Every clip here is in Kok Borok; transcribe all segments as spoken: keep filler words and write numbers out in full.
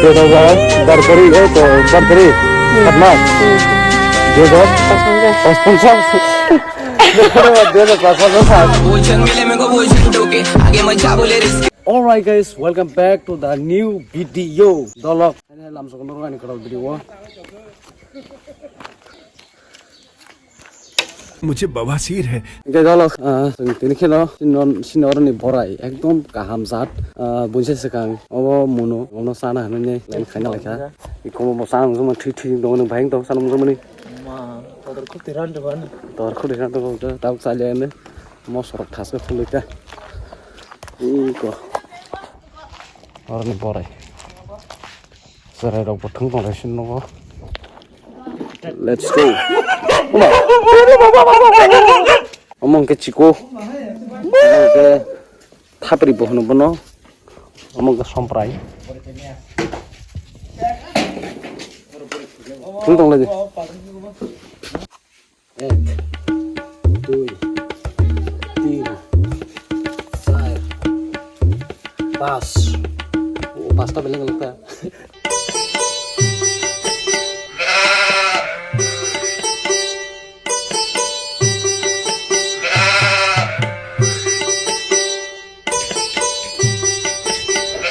Dua hajar, bar tarik, eh, to, bar tarik, empat Maret. Dua hajar? Pas ponjak. Dua hajar pas ponjak. Alright guys, welcome back to the new video. Dolok, ini langsung nurani kalau video. Mujhe bawasir hai. Hingke dolo, ah, chwng tini kheno sini, sini oroni borai ekdom kaham jat, ah, buisa swkang obo muno, obono chana hinwi line khaina laikha. Ikomo bo chana nungjakmani thwi thwi dongmani, bhai wng tong chana nungjakmani. Ma, todor khuti ran de bani. Todor khuti ran de bo, tabuk chaliya hinwi mosorok thaske khulukha. Iko. Oroni borai. Chwrairok bo thwng tonglaisini nogo. Let's go. Omo hwnkhe chiko. Omo hwnkhe thapri bo hwno bono. Omo hwnkhe somprai. Thwng tonglaidi. Ek, dui, tin, char, pas. O, pasta beleng beleng ta.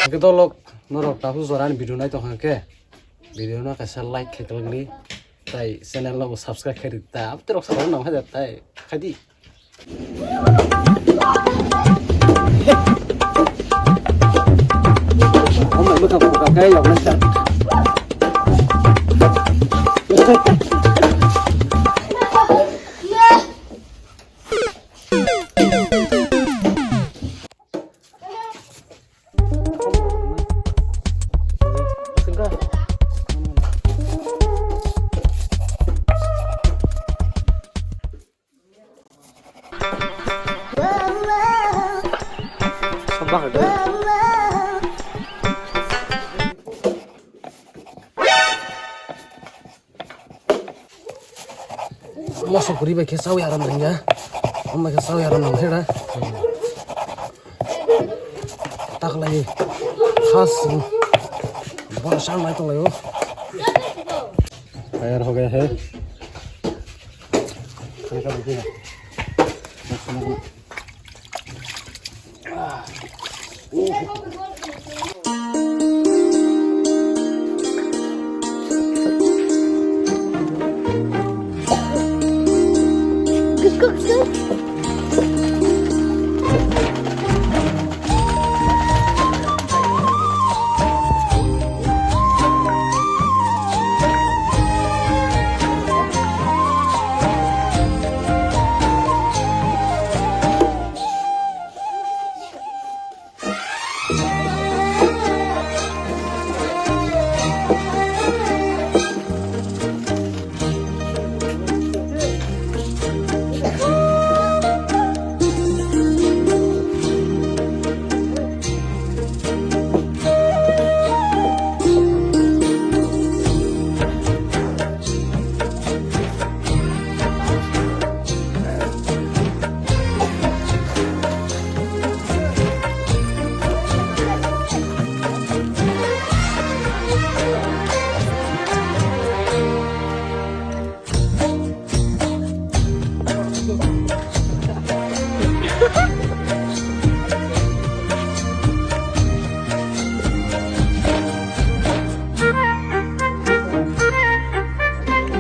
Hingke dolok norok tabuk jorani video nai tongkha khe, video no kaisa like khe kwlwkdi. Tai channel no bo subscribe khe rwdi ta. Abo terok sabo nang khe tai khaidi. Omo bwkha bwkha khe yoknai ta. Moso kwrwi bai khe chaui aram nangya. Omo bai khe chaui aram nangkhe da. Taklai khas bora sang nai tonglaio. Tayar ho gaya hai.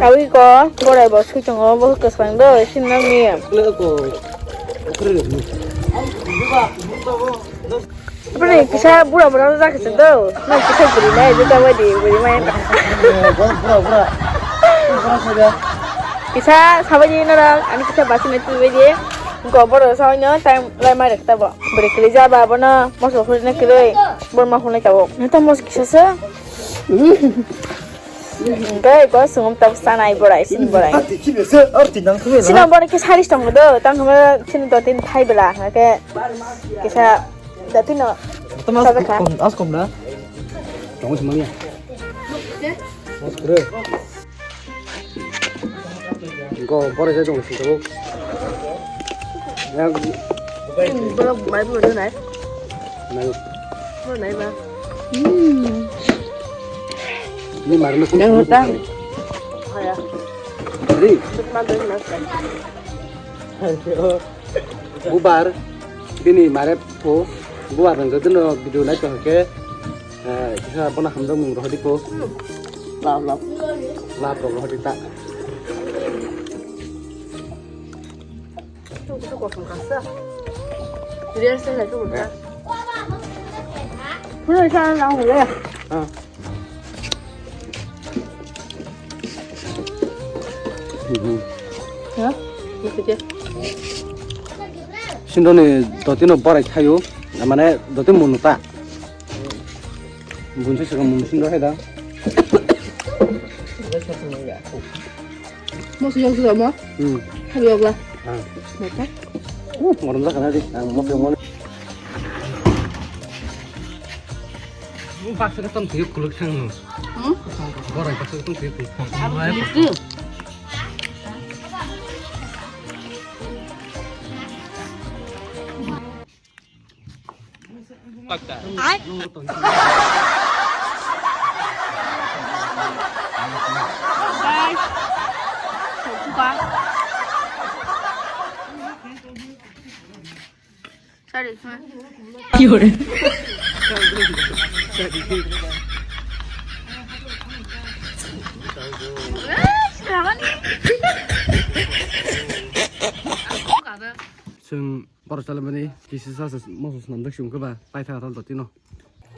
Tawi ko, borai bo sui tongo, bo kwsang do, sinna mi. Bini kisa bura bura rok jakha se do. Nang kisa buri nai, juta bai di, buri mai. Bura, bura. Bura se da. Kisa sabai di norok, ani kisa basi nai twi bai di. Go boro sabai no, time lai mai rek ta bo. Buri kili ja ba bono, moso huri na kiri, bor ma huri na ta bo. Nang ta mos kisa se. Hingke ko sungum tabuk sanai borai, sini borai. Arti chibe se, arti nang thube la. Sino bono ke saris tongo do, tang thuma sino do tin thai bela, hingke kisa do tino. Tama sabakha. Kom, as kom da. Tongo sima ya. Mas kre. Ko borai se tongo sini tabuk. Ya. Borok mai bo nai. Nai. Bo nai ba. Hmm. Ni marno. Yang hutang. Ri. Bubar bini mare po. Bubar nang jodono video nai to ke. Eh, kisa bona hamjak mung rohdi po. Lap lap. Lap rohdi ta. Rehearsal hai tu. Phunoi sa nang hule. Ah. Mhm. Ha? Sindoni dotino borai thayo, mane doti munu ta. Bunsi saka munu sindo hai da. Moso yog suda mo? Hmm. Hal yog la. Ah. Neta? Uh, morom da kana di. Ang moso mo. Baksa ka tam tiyo kuluk thang no. Hmm? Borai baksa ka tam tiyo kuluk thang. Abu itu. Guys. Sorry. Ki hore? Chwng Borok chalamani kisi sa se moso swnam dak siyung khe ba paithago tal dotino.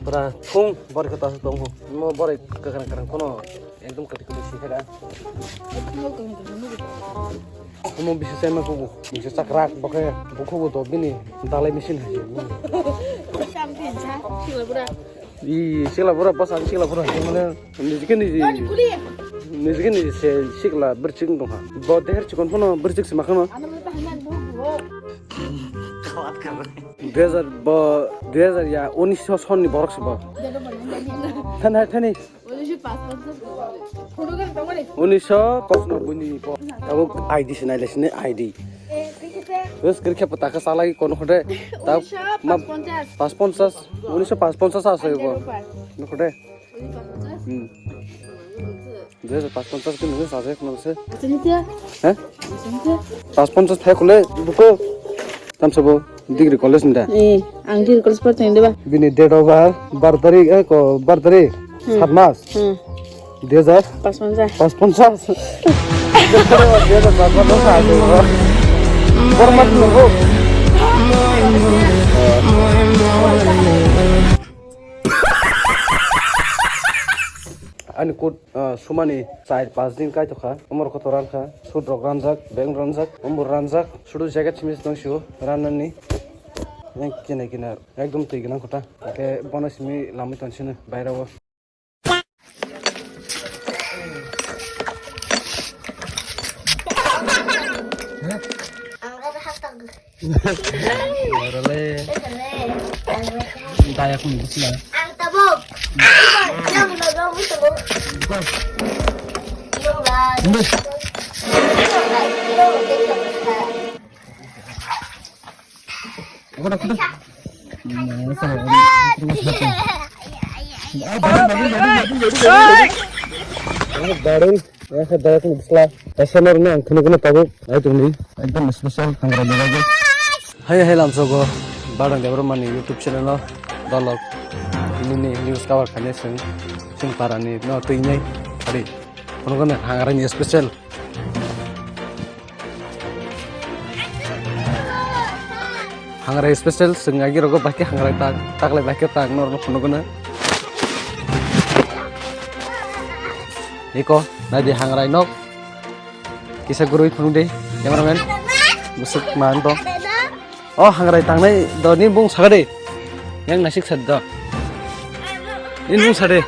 Bwra thung borok khe tasa tong ho. Mo borok kwkrang kwkrang kono ekdom kwtwi kwtwi si khe da. Omo bisi chaima kubu. Bisi chakrak bo khe bukhugo do bini dalai machine hai. Champion cha, chila bwra. I sikla bura bwsa sikla bura mane nijike niji nijike niji se sikla birchik dong ha. Bo deher chikon phano birchik se makhano. Dui hajar bo dui hajar ya unisho sonni borok se bo. Thani thani. Unisho pachnobboi ni bo. Abo I D se naile sini I D. Bes kiri khe pata khe salai kono khote. Ta ma pas ponchas. Unisho pas ponchas ase bo. Kono khote. Hmm. Dui hajar pas ponchas ke nunggu saje kono se. He? Pas ponchas thai khole buko. Tamsa bo degree college ni da. Eh, ang degree college por tong de ba. Bini date of birth, bar tarik, eh, ko bar tarik. Hmm. Sat mas. Hmm. Dui hajar? Pas ponchas. Pas ponchas. Bormat nunggu. Ani kut, ah, sumani char pas din kaitokha. Omor kotor rankha. Sut rok ranjak, beng ranjak, ombor ranjak. Sudu jacket simi tong sio ranani. Yang kina kina ekdom twi gwnang kota. Ke bono simi lamai tong sino bairao. Ang rada hatag. Ora le. Daya kung busla. Ang tabok. Ang tabok. Yung ba. Yung ba. Bareng, ya, saya bareng, ya, saya bareng, bisla. Saya normal, kena, kena tabuk, ayo, tuh, nih, ekdom special, tanggal dua aja. Hai, hai, lamsogo, bareng, Debra Mani YouTube channel, dolok, ini, nih, news cover, kane, sing, sing, parani, no, tuh, ini, hari, kono, kono, hangarani special. Hangrai special, chwng agi rogo bahai khe hangrai tak, taklai bahai khe tak, norok phunuk gwnang. Iko, naidi hangrai nok. Kisa gurui phunuk di, cameraman. Busuk man to. Oh, hangrai tangnai do, ni bung saga di. Yang nasik sad do. Ni bung sade.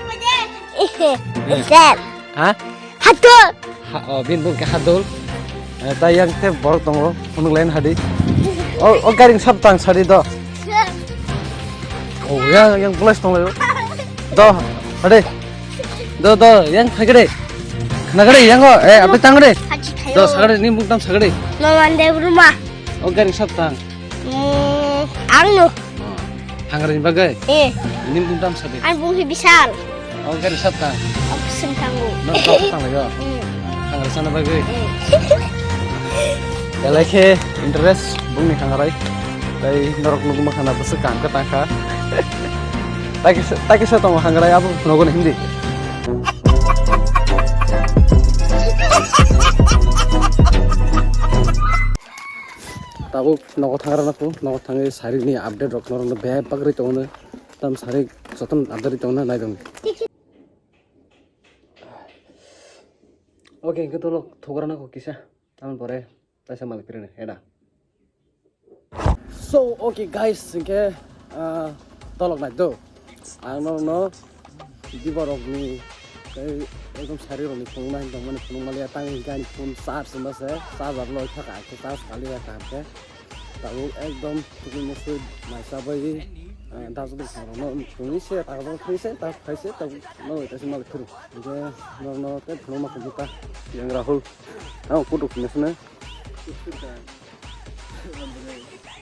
Isep. Ha? Hadul. Ha, oh, bin bung ke hadul. Eh, ta yang te borok tongo, phunuk lain hadi. Oh, oh, garing sab tang sadi do. Oh, yang, yang bulas tong layo. Do, hadi. Do, do, yang khagade. Khagade, yang go, eh, ape tangade. Do, sagade, ni bung tam sagade. Maman de bruma. Oh, garing sab tang. Hmm, ang no. Oh, hangre ni bagai. Eh. Ni bung tam sadi. Ang bung hi bisal. Ang gari sab tang. Aku sing tanggu. Nok kau tang lagi. Hmm. Hangar sana bagi. Hmm. Belai khe interest bungni hangarai. Tai norok nugma khana bwswk kam khe tangkha. Taki sa, taki sa tongo hangarai abo nogo ni hindi. Tabuk nogo thangra naku, nogo thangwi sari ni update rok norok no bebak ri tongo. Tam sari joton update ri tongo naidong. Okay, hingke tolok thogra naku kisa. Tamoni pore taisa malik pirene, eda. So, okay guys, hingke, ah, tolok nai do. Ang no, no, diba rok ni, tei ekdom sari rok ni phunuk nai tong mani phunuk mali ya, tang hingke ani phone charge ma se, charge abo loi thaka, hingke charge kali ya kaham khe. Tabuk ekdom tukui musui mai chabai, ah, dajok ni phunuk no, tungui se, tak jok thai se, tak phai se, tabuk no, taisa malik phuru. Hingke, no, no, tei phunuk ma kubuka, yang Rahul. Ang kutuk ni sene.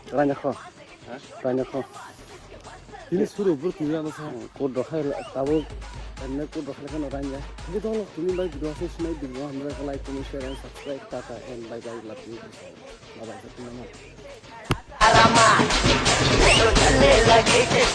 Ranya kho. Ha? Ranya kho. Tini suru bro tini ano sa. Hmm, kut rok hai la, tabuk. Enne kut rok hai kano ranya. Tini dolo tini bai video asai sinai video hamjak like, comment, share and subscribe. Tata and bye bye, love you. Bye bye.